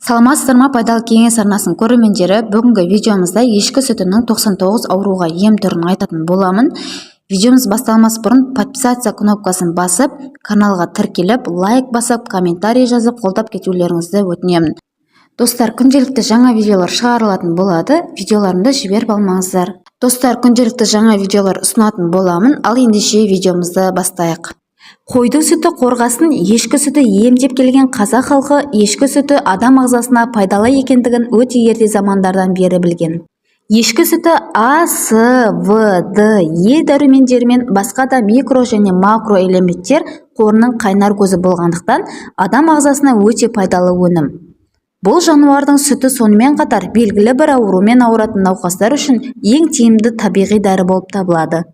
Саламатсыздар ма, «Пайдалы кеңес» арнасының көрермендері! Бүгінгі видеомызда ешкі сүтінің 99 ауруға ем түрін айтатын боламын. Видеомыз басталмас бұрын подписаться кнопкасын басып, каналға тіркеліп, лайк басып, комментарий жазып, қолдап кетулеріңізді өтінемін. Достар, күнделікті жаңа видеолар шығарылатын болады, видеоларымды жіберіп алмаңыздар. Достар, күнделікті жаңа видеолар ұсынатын боламын. Ал ендеше видеомызды бастайық. Қойдың сүті қорғасын, ешкі сүті ем деп келген қазақ халқы ешкі сүті адам ағзасына пайдалы екендігін өте ерте замандардан бері білген. Ешкі сүті А, С, В, Д, Е дәрумендерімен, басқа да микро және макро элементтер қорының қайнар көзі болғандықтан, адам ағзасына өте пайдалы өнім. Бұл жануардың сүті сонымен қатар белгілі бір аурумен ауыратын науқастар үшін ең тиімді табиғи дәрі болып табылады.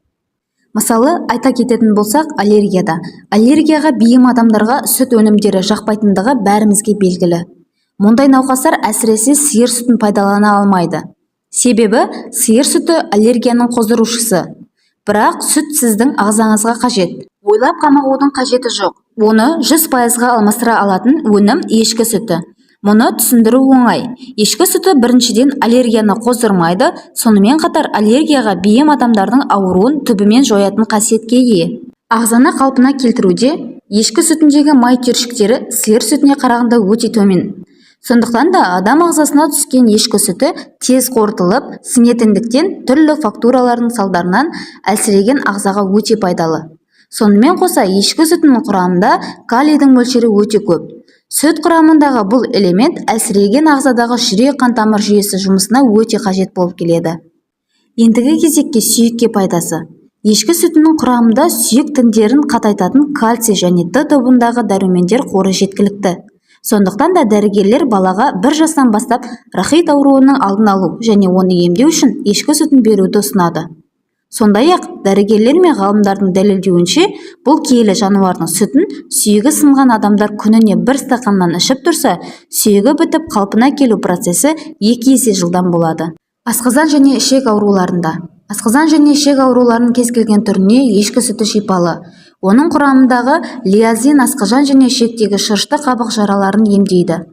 Мысалы, айта кететін болсақ, аллергияда. Аллергияға бейім адамдарға сүт өнімдері жақпайтындығы бәрімізге белгілі. Мұндай науқастар әсіресе сиыр сүтін пайдалана алмайды. Себебі сиыр сүті аллергияның қоздырушысы. Бірақ сүт сіздің ағзаңызға қажет. Ойлап қамығудың қажеті жоқ. Оны 100%-ға алмастыра алатын өнім – ешкі сүті. Мұны түсіндіру оңай. Ешкі сүті, біріншіден, аллергияны қоздырмайды, сонымен қатар аллергияға бейім адамдардың ауруын түбімен жоятын қасиетке ие. Ағзаны қалпына келтіруде ешкі сүтіндегі май түйіршіктері сиыр сүтіне қарағанда өте төмен. Сондықтан да адам ағзасына түскен ешкі сүті тез қорытылып, сіңетіндіктен, түрлі фактуралардың салдарынан әлсіреген ағзаға өте пайдалы. Сонымен қоса ешкі сүтінің құрамында калийдің мөлшері өте көп. Сүт құрамындағы бұл элемент әлсіреген ағзадағы жүрек-қан тамыр жүйесі жұмысына өте қажет болып келеді. Ендігі кезекте сүйекке пайдасы. Ешкі сүтінің құрамында сүйек тіндерін қатайтатын кальций және Д тобындағы дәрумендер қоры жеткілікті. Сондықтан да дәрігерлер балаға 1 жастан бастап рахит ауруының алдын алу және оны емдеу үшін ешкі сүтін беруді ұсынады. Сондай-ақ дәрігерлер мен ғалымдардың дәлелдеуінше, бұл киелі жануардың сүтін сүйегі сынған адамдар күніне бір стақаннан ішіп тұрса, сүйегі бітіп, қалпына келу процесі 2 есе жылдам болады. Асқазан және ішек ауруларында. Асқазан және ішек ауруларының кез келген түріне ешкі сүті шипалы. Оның құрамындағы лизин асқазан және ішектегі шырышты қабық жараларын емдейді.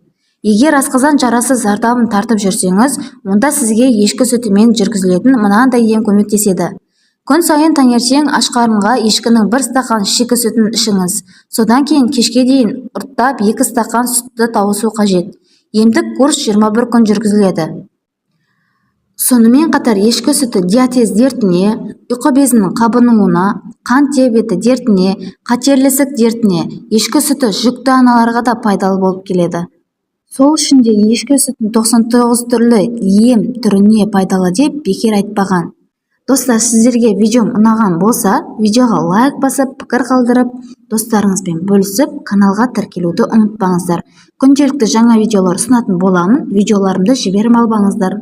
Егер асқазан жарасы зардабын тартып жүрсеңіз, онда сізге ешкі сүтімен жүргізілетін мынандай ем көмектеседі. Күн сайын таңертең аш қарынға ешкінің бір стақан шикі сүтін ішіңіз. Содан кейін кешке дейін ұрттап 2 стақан сүтті тауысу қажет. Емдік курс 21 күн жүргізіледі. Сонымен қатар ешкі сүті диатез дертіне, ұйқы безінің қабынуына, қант диабеті дертіне, қатерлі ісік дертіне, ешкі сүті жүкті аналарға да пайдалы болып келеді. Сол үшін де ешкі сүтін 99 түрлі ем түріне пайдалы деп бекер айтпаған. Достар, сіздерге видеом ұнаған болса, видеоға лайк басып, пікір қалдырып, достарыңызбен бөлісіп, каналға тіркелуді ұмытпаңыздар. Күнделікті жаңа видеолар ұсынатын боламын, видеоларымды жіберіп алмаңыздар.